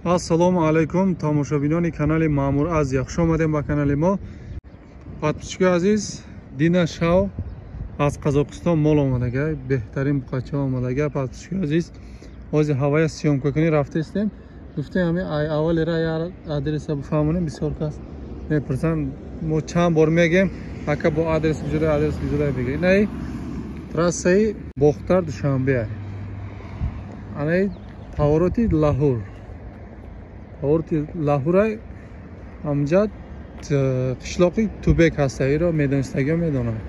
Ассалому алайкум тамошобинони канали Маъмур Азия, хуш омадем ба канали мо. Подписчикои азиз, дина шав аз Қазоқистон мол омадага, беҳтарин буқача омадага. Подписчикои азиз, ҳозир ҳавая съёмка кунӣ рафтаистем. Гуфтем ҳами аввалера я адреса бифаҳмонем, бисёр кас мепурсанд. Мо чанд бор мегем, ака бо адрес куҷода, адрес куҷода бигир. Инаи трассаи Бохтар Душанбе. Анаи повороти Лаҳур. Повороти Лаҳурай ҳамҷа қишлоқи Тубек ҳаста, иро медонистагиҳо медонанд.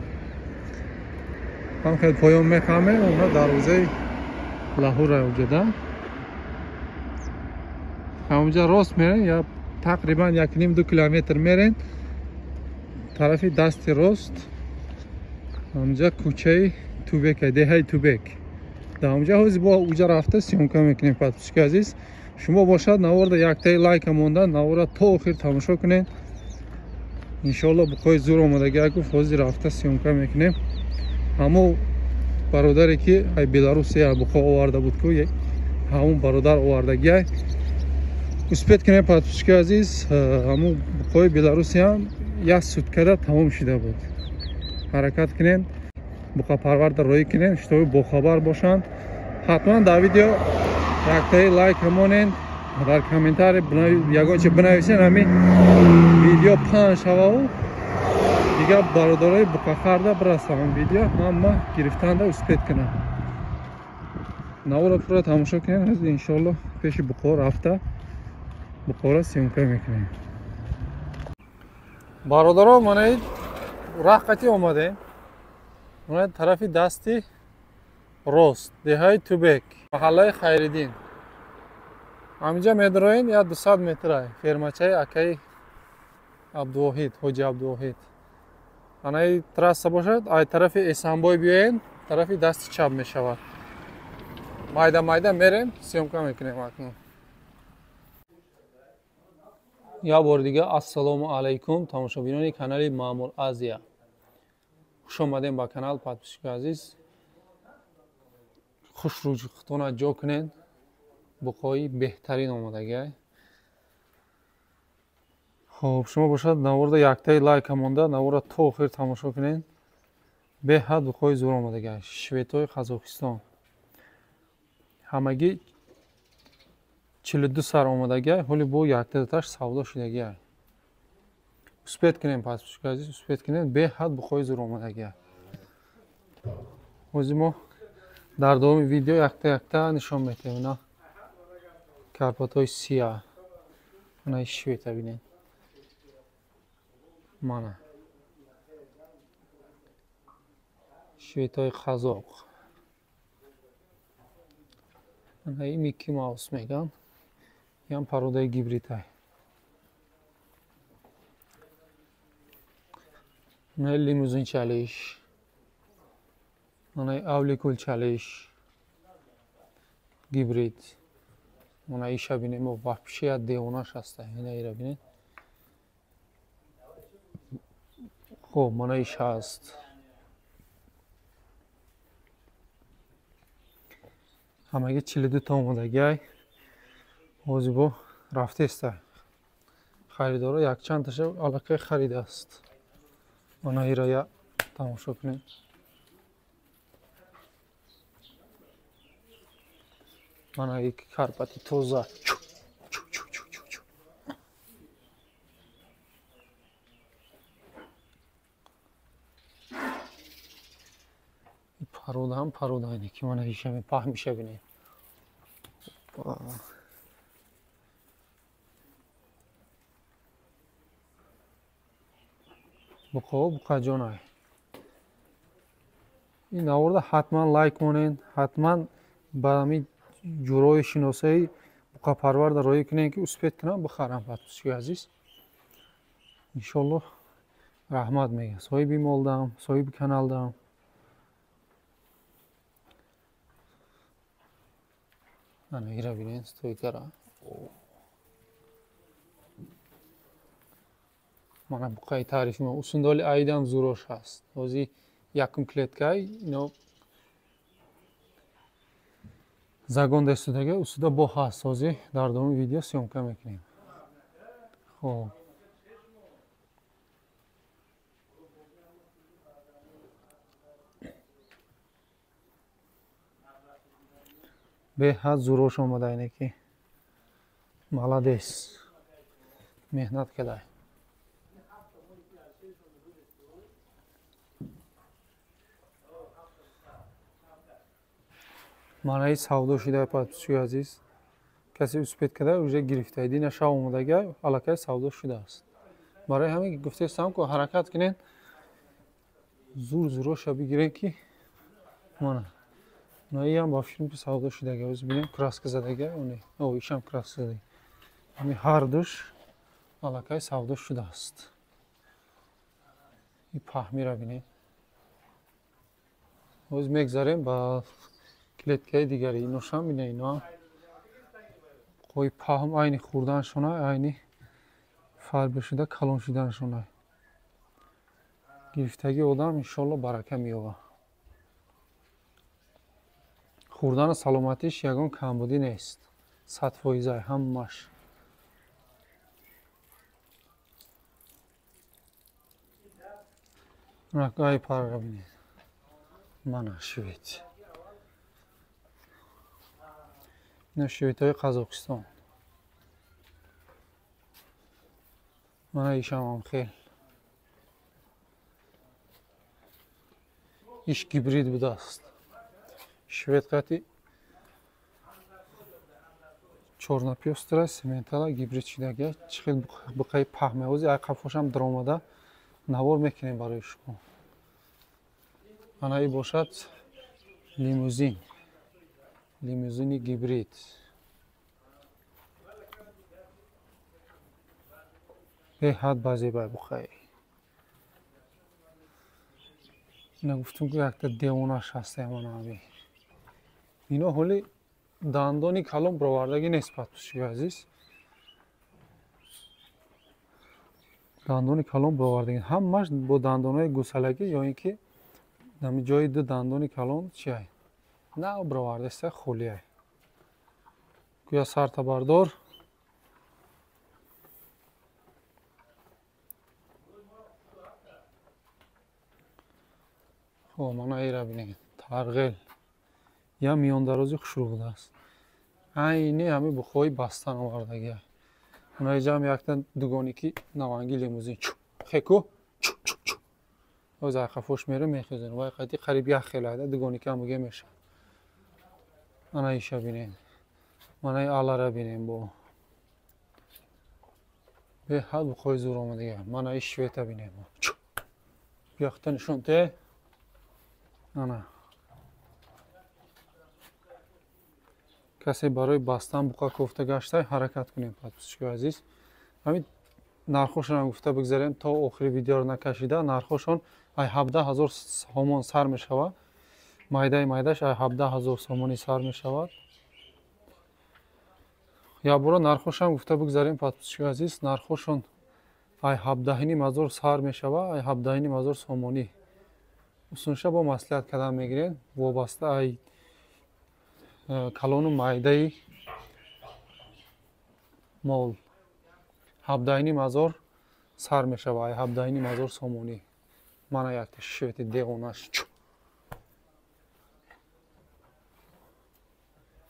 Ҳам хел поён мехамем, она дарвозаи Лаҳурай уҷода. Ҳамҷа рост мерен, я тақрибан 1.5-2 километр мерен. Тарафи дасти рост ҳамҷа кӯчаи Тубек, деҳаи Тубек. Дар ҳамҷа ҳозир бо уҷа рафта съёмка мекунем. Подписчики азиз, шумо бошад наворда яктаи лайка монда, навора то охир тамошо кунед. Иншоалло буқои зур омадагия гуфт, ҳозир рафта съёмка мекунем. Ҳамо бародаре ки ай Беларусия буқо оварда буд ку, ҳамон бародар овардагия. Успеть кунем подписчики азиз, ҳамон буқои Беларусия як суткада тамом шида буд. Ҳаракат кунем, буқапарварда роӣ кунем, шитоби бохабар бошанд. Ҳатман дар видео яктаи лайк монед, дар комментарий ягон чи бинависен, ҳамин видео паҳн шававу дигар бародарои буқахарда бирасанд видео, ҳама гирифтанда успеть кунанд. Навора пурра тамошо кунем, ҳозир иншоалло пеши буқо рафта буқора съёмка мекунем. Бародаро, манаи раҳ қатӣ омадем. Мана тарафи дасти рост деҳаи Тубек, маҳаллаи Хайриддин. Ҳаминҷа медроен я 200 метрай фермачаи акаи Абдувоҳид, ҳоҷи Абдувоҳид. Анаи трасса бошад, ай тарафи Эсанбой биёен, тарафи дасти чап мешавад. Майда майда мерем, съёмка мекунем акнун. Я бор дига ассалому алайкум тамошобинони канали Маъмур Азия. Хуш омадем ба канал, подписчики азиз. Хушрӯҷхутона ҷо кунед, буқои беҳтарин омадагиай. Хоб, шумо бошад наворда яктаи лайка монда, навора то охир тамошо кунед. Беҳад буқои зур омадагиай. Шветои Қазоқистон. Ҳамагӣ 42 сар омадагиай, ҳоли бо яктаташ савдо шудагиай. Успеть кунем, подписчики азиз, успеть кунем, беҳад буқои зур омадагиай. Ҳозир мо дар давоми видео якта-якта нишон медиҳем. На карпатҳои сия, ана швета бинед. Мана шветҳои қазоқ. Ана и Микки Маус меган. Ям пародаи гибридай. Ана лимузин чалиш. Ана авликул чалиш. Гибрид. Ана иша бинем, вообще девонаш ҳаста. Ина ира бинед. Хоб, мана иш ҳаст. Ҳамагӣ 42 та омадагиай. Ҳозир бо рафтеста. Харидоро якчанд таша аллакай харидааст. Ана ира я тамошо кунед. Мана ик карпати тоза. Чу чу чу чу чу чу. Парода ҳам парода ине ки мана ишаме паҳн миша бинед. Буқо буқаҷонай. Ин наворда ҳатман лайк монед, ҳатман ба ҳамин ҷурои шиносаи буқапарварда роӣ кунед, ки успеть кунам бихарам. Подписчики азиз, иншоалло раҳмат мегӯям соҳиби молдам, соҳиби каналдам. Ана ира бинед стойкара. Мана буқаи таърифи мо усундоли айдам зурош ҳаст. Ҳозир якум клеткай ино Загон дастудага усуда бо ҳаст созӣ дар давоми видео съёмка мекунем. Хоб. Беҳад зурош омада ине ки молодец. Меҳнат кадай. Манаи савдо шуда подписчики азиз. Касе успеть када уже гирифта. Дина шав омадага аллакай савдо шудааст. Барои ҳамин гуфтаистам ку ҳаракат кунед, зур зуроша бигиред ки мана. Наиам ба филм ки савдо шудага. Оз бинем краска задага, оне. О, ишам краска задага. Ҳамин ҳар душ аллакай савдо шудааст. И паҳмира бинед. Оз мегзарем ба клеткаи дигари. Иношам бина, ино қои паҳм айни хурданшона, айни фарбе шуда калон шуданшона. Гирифтаги одам иншолло барака меёбад. Хурдану саломатиш ягон камбудӣ нест. 100% ҳамаш. Ай парра бинед. Мана швед. Ина шветҳои Қазоқистон. Мана ишамам хел. Иш гибрид будааст. Швед қати чорнапёстра сементала гибрид шидага. Чӣ хел буқаи паҳме. Ози ай қафошам даромада навор мекунем барои шумо. Ана и бошад лимузин. Лимузини гибрид. Беҳад базебай буқаи. Ина гуфтум ки якта девонаш ҳаста мана ҳами. Ино ҳоли дандони калон бировардагӣ нест подписчики азиз. Дандони калон бировардагӣ. Ҳамаш бо дандонҳои гусалагӣ ё ин ки ҳами ҷои ду дандони калон чиай? На бировардаста холиай. Гӯя сарта бардор. Хоб, мана ира бинед. Тарғел. Я миёндарози хушрӯ будааст. Айни ҳами буқҳои бастан овардагиай. Мана иҷаам якта дугони ки наванги лимузин. Чу, хеку, чу, чу, чу. Оз айқафош мерем мехезем. Вай қайти қариб як хел айда дугони ки ҳамуге мешавад. Ана иша бинед. Мана алара бинем бо. Беҳад буқҳои зур омадагиай. Мана иш швета бинем. Чу. Биёхта нишон те. Ана. Касе барои бастан буқа кофта гашта ҳаракат кунем подписчики азиз. Ҳамин нархошонам гуфта бигзарем то охири видеоро накашида. Нархошон ай 17 000 сомон сар мешавад. Майдаи майдаш ай 17 000 сомонӣ сар мешавад. Якбора нархошам гуфта бигзарем подписчики азиз. Нархошон ай 17 500 сар мешавад, ай 17 500 сомонӣ. Усунша бо маслиҳат кардан мегирем вобаста ай калону майдаи мол. 17 500 сар мешавад, ай 17 500 сомонӣ. Мана якта швети девонаш.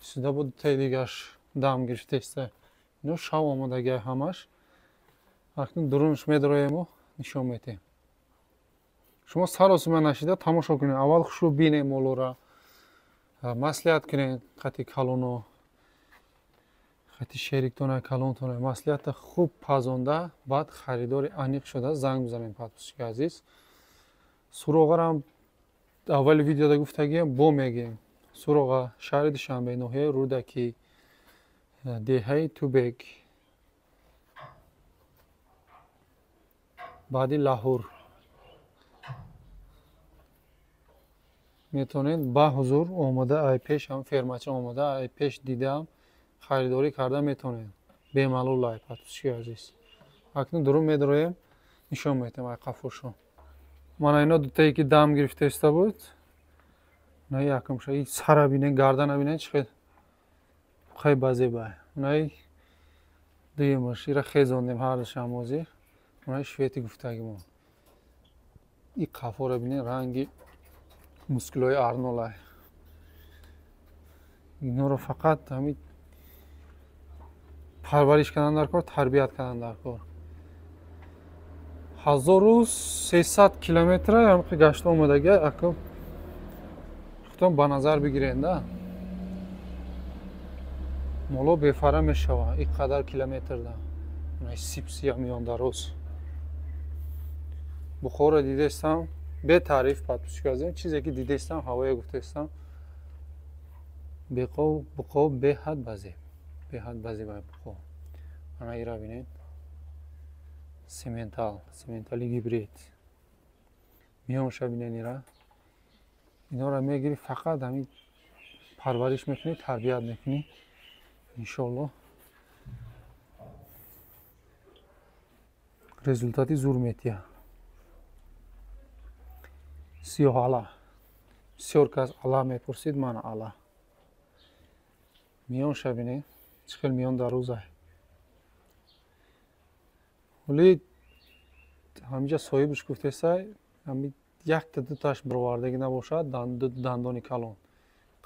Сюда буд таи дигаш дам гирифтеста. Ино шав омадагиай ҳамаш. Акнун дурунш медроему нишон метем. Шумо саросима нашида тамошо кунед. Аввал хушрӯ бинед молора. Маслиҳат кунед қати калоно, қати шериктона, калонтона. Маслиҳата хуб пазонда, баъд харидори аниқ шуда занг бизанед подписчики азиз. Суроғарам аввали видеода гуфтагием, бо мегӯем. Суроға шаҳри Душанбе, ноҳияи Рӯдакӣ, деҳаи Тубек, баъди Лаҳур. Метавонед ба ҳузур омода ай пеш ҳам фермача омода ай пеш дидаам харидорӣ карда метавонед. Бемалул ай подписчики азиз. Акнун дурун медроем, нишон метем ай қафошо. Мана ино дутае ки дам гирифта иста буд. На якумша и сара бинед, гардана бинед чӣ хел Буқаи базебай. Унаи дуюмаш ира хезондем ҳардушам ҳозир. Унаи швети гуфтагимон. И қафоро бинед, ранги мускулҳои Арнолай. Инҳоро фақат ҳамин парвариш кардан дар кор, тарбият кардан дар кор. 1300 километра ҳамқи гашта омадага, ако худтон ба назар бигиред, да. Моло бефара мешава ин қадар километрда. Сипсия миён дароз. Бухоро дидестам, бетаъриф подписчик, чизе ки дидестам, ҳавоя гуфтестам. Буқо беҳад базеб. Беҳад базеб буқо. Ана ира бинед. Сементал, сементали гибрид. Миёнша бинед ира. Инҳоро мегири, фақат ҳамин парвариш мекунӣ, тарбият мекунӣ. Иншоаллоҳ результати зур метиҳад. Сиёҳ ала. Бисёр кас ала мепурсид, мана ала. Миёнша бинед, чӣ хел миён дарозай. Вале ҳаминҷа соҳибаш гуфтесай, ҳамин якта дуташ бировардагӣ набошад, дандони калон.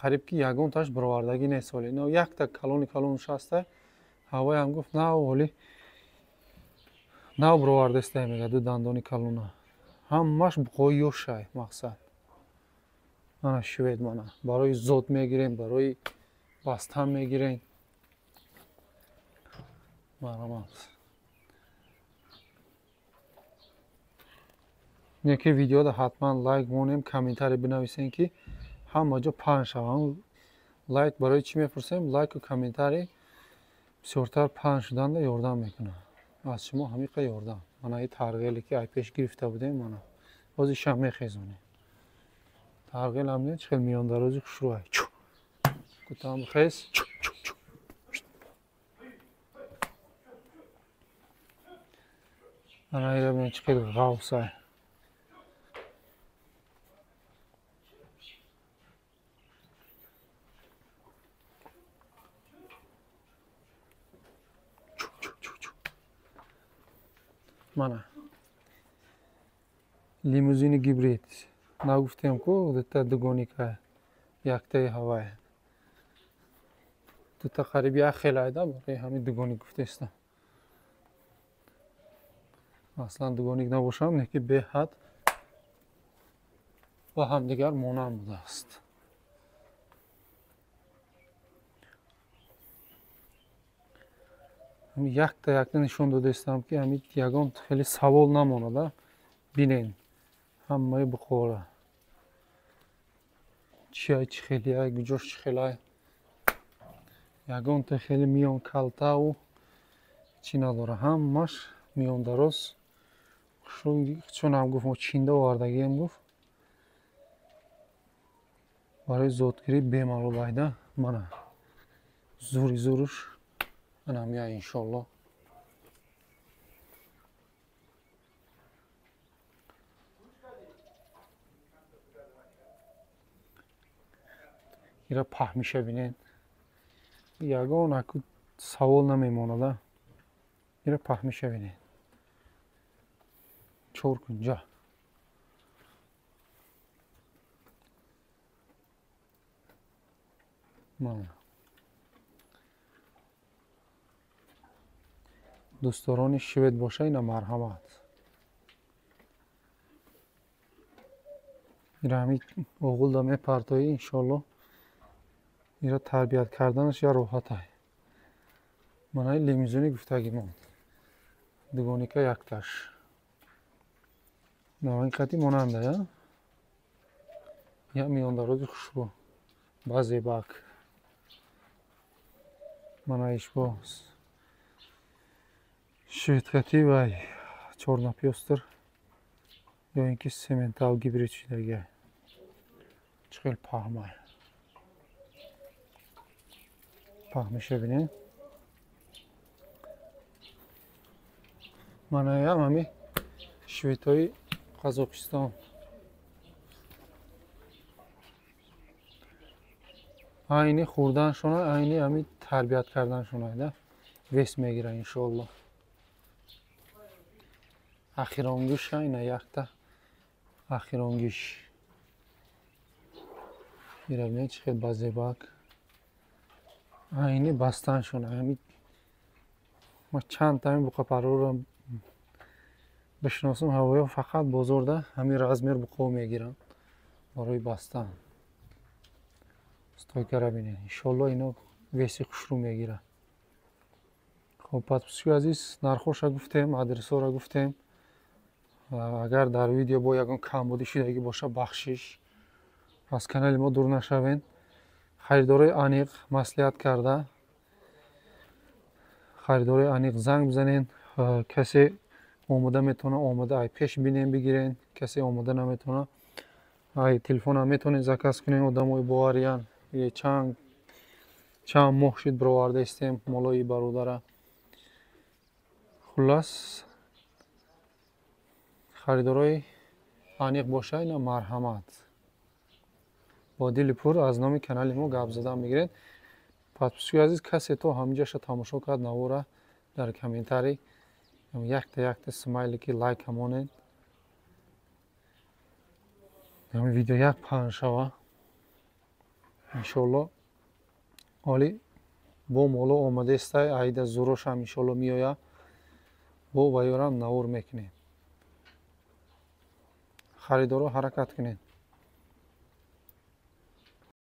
Қариб ки ягонташ бировардагӣ нест ҳоле. Но якта калони калонш ҳаста, ҳавоям гуфт, нав ҳоли нав бировардестай, мега ду дандони калона. Ҳамаш буқои ёшай мақсад. Мана швед, мана. Барои зод мегирем, барои бастан мегирем. Марҳамат. Неки видеода ҳатман лайк монем, комментарий бинависем, ки ҳама ҷо паҳн шаванд. Лайк барои чӣ мепурсем? Лайку комментарий бисёртар паҳн шуданда ёрдам мекунад. Аз шумо ҳамиқа ёрдам. Мана ин тарғеле ки ай пеш гирифта будем, мана ҳозир шам мехезонем. Тарғел ҳам не, чӣ хел миёндарози хушрӯай. Чу кутам хез. Чу чу чу. Ана ира бинед чӣ хел ғавсай. Мана лимузини гибрид. Нагуфтем ку дута дугоника, яктаи ҳавай. Дута қариб як хел айда, барои ҳамин дугоник гуфтестам. Аслан дугоник набошам, неки беҳад ба ҳамдигар монанд будааст. Якта якта нишон додастам, ки ҳамин ягон хеле савол намонада. Бинен ҳамаи буқора чиай, чӣ хелиай, куҷош чӣ хелай. Ягонта хеле миён калтаву чӣ надора, ҳамаш миёндароз. Чунам гуфт, мо чинда овардагием, гуфт барои зодгирӣ бемалол айда. Мана зури зуруш ана мия, иншоаллоҳ. Ира паҳмиша бинед, ягон аку савол намемонада. Ира паҳмиша бинед, чор кунҷа. Мана дӯстдорони швед боша, ина марҳамат. Ира ҳамин оғулда мепартоӣ, иншоаллоҳ ира тарбият карданаш я роҳатай. Мана ин лимузини гуфтагимон, дугоника якташ. Навин қати монанда, я? Я миёндарози хушрӯ, базебак. Мана иш боз шведкати вай чорнапёстр ё ин ки сементал гибрид шудагиай. Чӣ хел паҳмай. Паҳмиша бинед. Манаям ҳами шведҳои Қазоқистон. Айни хӯрданшона, айни ҳами Тарбият карданшон айда вес мегира, иншоалло. Ахиронгиша, ина якта ахиронгиш. Ира бинед, чӣ хел базебак. Айни бастаншон. Ами ма чанд тами буқапарворро бишиносам, ҳавоё фақат бозорда ҳамин размер буқо мегиранд барои бастан. Стойкара бинед, иншоалло, ино веси хушрӯ мегирад. Хоб, подписчики азиз, нархоша гуфтем, адресҳоро гуфтем. Агар дар видео бо ягон камбудӣ шидагӣ боша, бахшиш. Аз канали мо дур нашавед. Харидорои аниқ маслиҳат карда, харидорои аниқ занг бизанед. Касе омода метавона, омода ай пеш бинем, бигирен. Касе омода наметавона, ай телефонам метавонед заказ кунед. Одамои бовариян. Чанд чанд моҳ шуд, бироварда истем молои бародара. Хуллас, харидорои аниқ боша, ина марҳамат, бо дили пур аз номи канали мо гап задан мегиред. Подписчики азиз, касе то ҳаминҷаша тамошо кард навора, дар комментарий якта якта смайлики лайк ҳамонед. Ҳамин видео як паҳн шава, иншоалло. Оли бо моло омадаестай, айда зурошам иншоалло меоя, бо ваёрам навор мекунем. Харидоро, ҳаракат кунед.